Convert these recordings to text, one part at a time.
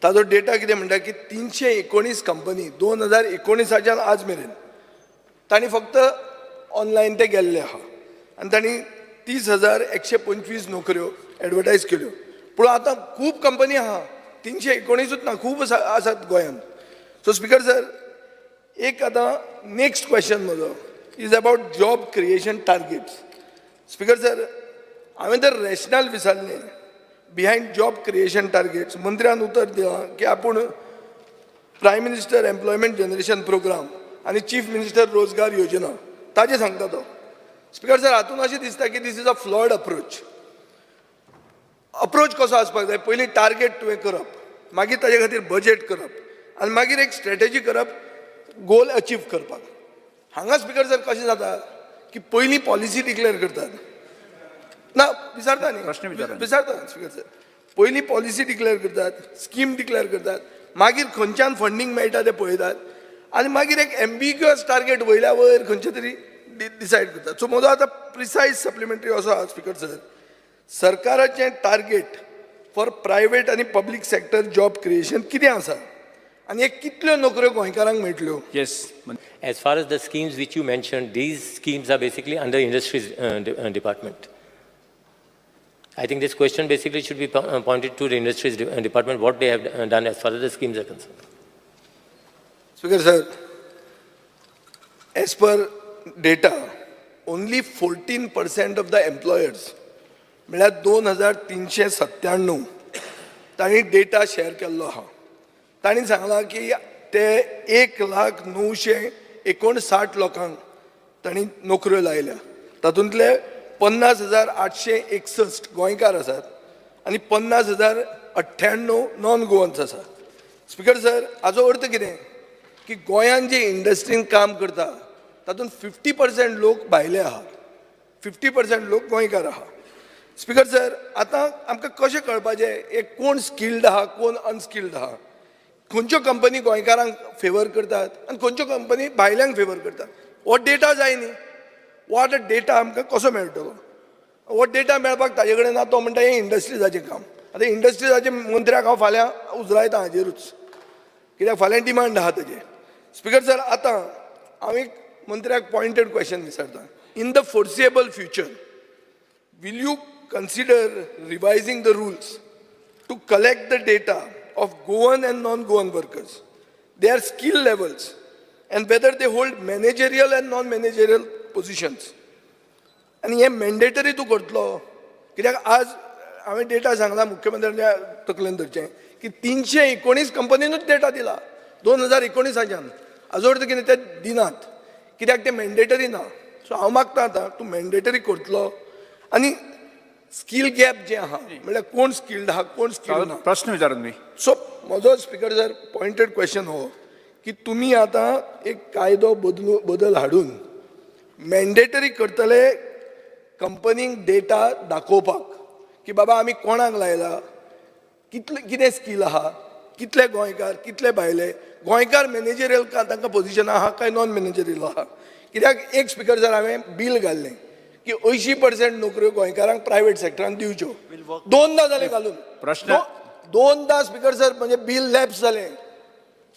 ताजो डेटा कितें म्हणटा की 319 कंपनी 2019आच्यान आज मेरेन तांणी फक्त ऑनलायन ते गेल्ले आहा आनी तांणी 30,125 नोकऱ्यो एडवर्टायज केल्यो. पूण आतां खूब कंपनी आहा, 319ूच ना, खूब आसा आसात गोंयांत. सो स्पिकर सर, एक आतां नेक्स्ट क्वेश्चन म्हजो is about job creation targets. Speaker sir, हांवें तर रॅशनल विचारलें बिहायंड जॉब क्रिएशन टार्गेट्स. मंत्र्यान उतर दिलां की आपूण Prime Minister Employment Generation Programme आनी चीफ मिनिस्टर रोजगार योजना ताजें सांगता तो. स्पिकर सर, हातून अशें दिसता की this is a flawed approach. Approach कसो आसपाक जाय? पयलीं टार्गेट तुवें करप, मागीर ताजे खातीर बजेट करप आनी मागीर एक स्ट्रेटजी करप गोल अचीव करपाक. हांगा स्पिकर सर, कशें जाता की पयलीं पॉलिसी डिक्लेअर करतात ना, विचारता न्ही. प्रश्न विचारा. विचारता स्पिकर सर. पयलीं पॉलिसी डिक्लेअर करतात, स्कीम डिक्लेअर करतात, मागीर खंयच्यान फंडींग मेळटा तें पळयतात आनी मागीर एक एम्बिग्युअस टार्गेट वयल्या वयर खंयचे तरी डिसायड करतात. सो म्हजो आतां प्रिसायज सप्लिमेंटरी असो आहा स्पिकर सर, सरकाराचें टार्गेट फॉर प्रायवेट आनी पब्लीक सेक्टर जॉब क्रिएशन कितें आसा आनी हे कितल्यो नोकऱ्यो गोंयकारांक मेळटल्यो? Yes. As far as the schemes which you mentioned, these schemes are basically under industries department. I think this question basically should be pointed to the industries department, what they have done as far as the schemes are concerned. Speaker sir, as per data, only 14% of the employers, म्हळ्यार 2397, तांणी data share केल्लो आहा. तांणी सांगलां की ते 1,00,959 लोकांक तांणी नोकऱ्यो लायल्या. तातूंतले 50,861 गोंयकार आसात आनी 50,098 नॉन गोवन्स आसात. स्पिकर सर, हाजो अर्थ कितें की गोंयांत जे इंडस्ट्रीन काम करता तातूंत 50% लोक भायले आहात, 50% लोक गोंयकार आहा. स्पिकर सर, आतां आमकां कशें कळपाचें एक कोण स्किल्ड आहा, कोण अनस्किल्ड आहा, खंयच्यो कंपनी गोंयकारांक फेवर करतात आनी खंयच्यो कंपनी भायल्यांक फेवर करतात? हो डेटा जाय न्ही? हो आतां डेटा आमकां कसो मेळटलो? हो डेटा मेळपाक ताजे कडेन ना. तो म्हणटा हें इंडस्ट्रिजाचें काम. आतां इंडस्ट्रिजाचें मंत्र्याक हांव फाल्यां उजरायता हाजेरूच, कित्याक फाल्यां डिमांड आहा तेजे. स्पिकर सर, आतां हांव एक मंत्र्याक पॉयंटेड क्वेश्चन विचारता. In the foreseeable future, will you consider revising the rules to collect the data of Goan and non-Goan workers, their skill levels, and whether they hold managerial and non-managerial positions? आनी हें mandatory तूं करतलो? कित्याक आज हांवें data सांगला, मुख्यमंत्र्यांच्या तकलेन धरचें की 319 कंपनीनूच डेटा दिला 2019आच्यान. हाजो अर्थ कितें? ते दिनात कित्याक ते मॅन्डेटरी ना. सो हांव मागता, आतां तूं मॅन्डेटरी करतलो आनी स्कील गॅप जें आहा, म्हणल्यार कोण स्किल्ड आहा, कोण स्किल्ड ना. प्रश्न विचारा तुम्ही. सो म्हजो स्पिकर सर, पॉयंटेड क्वेश्चन हो की तुमी आतां एक कायदो बदलू बदल हाडून मॅन्डेटरी करतले कंपनीक डेटा दाखोवपाक की बाबा आमी कोणाक लायला, कितले, कितें स्कील आहा, कितले गोंयकार, कितले भायले गोंयकार, मॅनेजरियल तांकां पोझिशन आहा काय नॉन मॅनेजरियल आहा? कित्याक एक स्पिकर सर, हांवें बील घाल्लें की 80% नोकऱ्यो गोंयकारांक प्रायवेट सेक्टरान दिवच्यो. दोनदां जालें घालून. प्रश्न- दोनदां स्पिकर सर, म्हणजे बील लॅप्स जालें.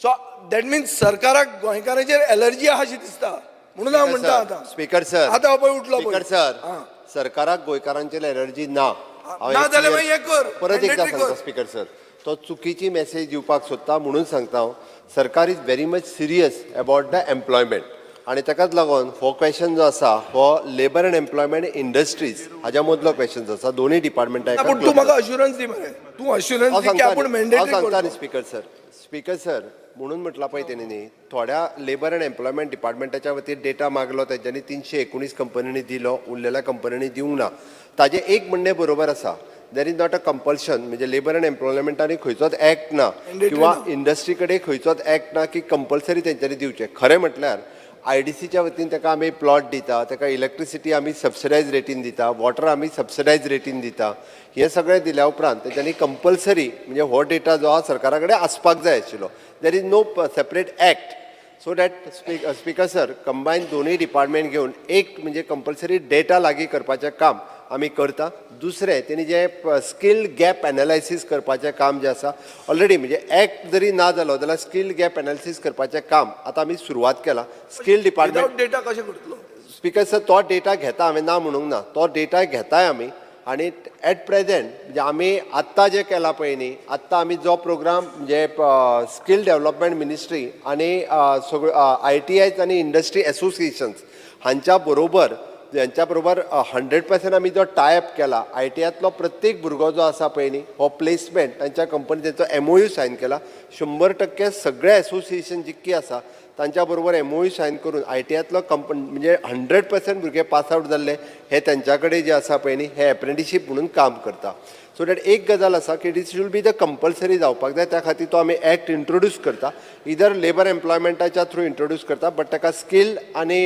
सो that mince सरकाराक गोंयकारांचेर एलर्जी आहा अशी दिसता, म्हणून हांव म्हणटा आतां. Speaker sir. आतां पळय उठलो पळय. स्पीकर सर, आं. सरकाराक गोंयकारांचेर एलर्जी ना. हांव ना एक जाल्यार clear- मागीर हें कर, परत एकदा mandatory सांगता. कर. स्पीकर सर, तो चुकीची मेसेज दिवपाक सोदता म्हणून सांगता हांव, सरकार is very much serious about the employment आनी ताकाच लागून हो क्वेश्चन जो आसा हो लेबर अँड एम्प्लॉयमेंट इंडस्ट्रीज हाज्या मदलो क्वेश्चन आसा, दोन्ही डिपार्टमेंटां. ना, पूण तूं म्हाका अश्युरन्स दी मरे, तूं अश्युरन्स हांव दी की आपूण सांगता, हांव मॅन्डेटरी सांगता न्ही स्पीकर सर. स्पीकर सर, म्हणून म्हटलां पळय तेणी न्ही, थोड्या लेबर अँड एम्प्लॉयमेंट डिपार्टमेंटाच्या वतीन डेटा मागलो, तेंच्यांनी 319 कंपनींनी दिलो, उरलेल्या कंपनींनी दिवंक ना. ताजें एक म्हणणें बरोबर आसा, there is not a compulsion, म्हणजे लेबर अँड एम्प्लॉयमेंटांनी खंयचोच एक्ट ना Mandatory किंवा ना. इंडस्ट्री कडेन खंयचोच एक्ट ना की कंपल्सरी तेंच्यांनी दिवचें. खरें म्हटल्यार आयडीसीच्या वतीन ताका आमी प्लॉट दिता, ताका इलेक्ट्रिसिटी आमी सबसिडायज रेटीन दिता, वॉटर आमी सबसिडायज रेटीन दिता. हें सगळें दिल्या उपरांत तेंच्यांनी कंपल्सरी म्हणजे हो डेटा जो आहा सरकारा कडेन आसपाक जाय आशिल्लो. There is no separate act, so that speaker sir, combine दोनूय डिपार्टमेंट घेवन एक म्हणजे कंपल्सरी डेटा लागीं करपाचें काम आमी करता. दुसरें, तेणी जें स्कील गॅप एनालायसीस करपाचें काम जें आसा ऑलरेडी, म्हणजे एक्ट जरी ना जालो जाल्यार स्कील गॅप एनालिसीस करपाचें काम आतां आमी सुरवात केलां स्कील डिपार्टमेंट. विदाउट डेटा कशें करतलो? स्पीकर सर, तो डेटा घेता हांवें ना म्हणूंक ना, तो डेटा घेताय आमी. आनी एट प्रेजेंट म्हणजे आमी आत्तां जें केलां पळय न्ही, आत्तां आमी जो प्रोग्राम म्हणजे स्कील डेवलपमेंट मिनिस्ट्री आनी सगळ्यो आयटीआयज आनी इंडस्ट्री एसोसिएशन्स हांच्या बरोबर, हेंच्या बरोबर 100% आमी जो टायअप केला, आयटीआयतलो प्रत्येक भुरगो जो आसा पळय न्ही, हो प्लेसमेंट तांच्या कंपनी तेंचो एमओयू सायन केला. 100% सगळे एसोसिएशन जितकी आसा तांच्या बरोबर एमओयू सायन करून आयटीआयतलो कंपनी म्हणजे 100% भुरगे पास आवट जाल्ले हे तेंच्या कडेन जे आसा पळय न्ही, हे एप्रेंटिशीप म्हणून काम करता. सो that एक गजाल आसा की this should be the compulsory जावपाक जाय. त्या खातीर तो आमी एक्ट इंट्रोड्यूस करता, इदर लेबर एम्प्लॉयमेंटाच्या थ्रू इंट्रोड्यूस करता, बट ताका स्कील आनी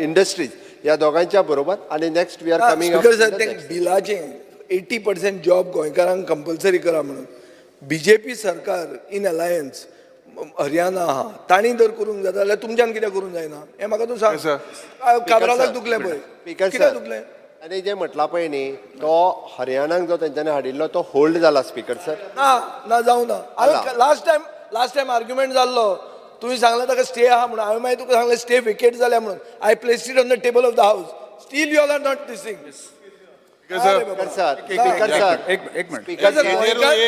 इंडस्ट्रीज ह्या दोगांच्या बरोबर. आनी next we are coming. Speaker sir, ते बिलाचें 80% जॉब गोंयकारांक कंपल्सरी करा म्हणून बीजेपी सरकार इन अलायन्स हरियाणा आहा, तांणी जर करूंक जाता जाल्यार तुमच्यान कित्याक करूंक जायना हें म्हाका तूं सांग. Yes, sir. काब्रालाक दुखलें पळय. स्पीकर कित्याक सर, दुखलें? आनी जें म्हटलां पळय न्ही, तो हरियाणाक जो तेंच्यांनी हाडिल्लो तो होल्ड जाला स्पीकर सर. ना ना, जावं ना. हांवें लास्ट टायम आर्ग्युमेंट जाल्लो, तुवें सांगलें ताका स्टे आहा म्हणून. हांवें मागीर तुका सांगलें स्टे वेकेट जाल्या म्हणून. I placed it on the table of the house, still you are not this thing. Speaker sir, speaker sir, speaker sir, एक एक मिनिट. स्पीकर सर,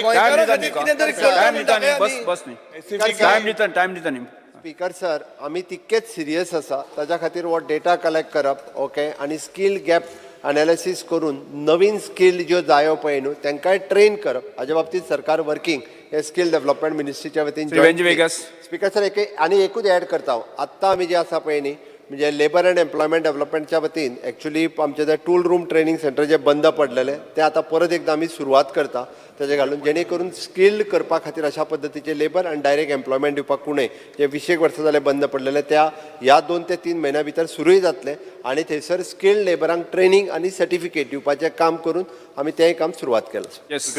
गोंयकारां खातीर कितें तरी करता टायम म्हणटा दिता न्ही, बस न्ही. बस न्ही. स्पीकर टायम सर, दिता, टायम दिता न्ही. स्पीकर सर, आमी तितकेच सिरियस आसा. ताच्या खातीर हो डेटा कलेक्ट करप, ओके, आनी स्कील गॅप एनालिसीस करून नवीन स्कील ज्यो जायो पळय न्हू, तांकांय ट्रेन करप, हाज्या बाबतींत सरकार वर्कींग हे स्कील डेव्हलपमेंट मिनिस्ट्रीच्या वतीन. श्री वेंजी वेगस. स्पीकर सर, एक आनी एकूच ऍड करता हांव. आत्तां आमी जे आसा पळय न्ही, म्हणजे लेबर अँड एम्प्लॉयमेंट डेव्हलपमेंटच्या वतीन एक्चुली आमचे जे टूल रूम ट्रेनिंग सेंटर जे बंद पडलेले ते आतां परत एकदां आमी सुरवात करता तेजे घालून, जेणे करून स्किल्ड करपा खातीर अशा पद्दतीचे लेबर आनी डायरेक्ट एम्प्लॉयमेंट दिवपाक कुणय जे 20 एक वर्सां जाले बंद पडलेले, त्या ह्या 2 ते 3 म्हयन्या भितर सुरूय जातले आनी थंयसर स्किल्ड लेबरांक ट्रेनिंग आनी सर्टिफिकेट दिवपाचें काम करून आमी तेंय काम सुरवात केलां. येस.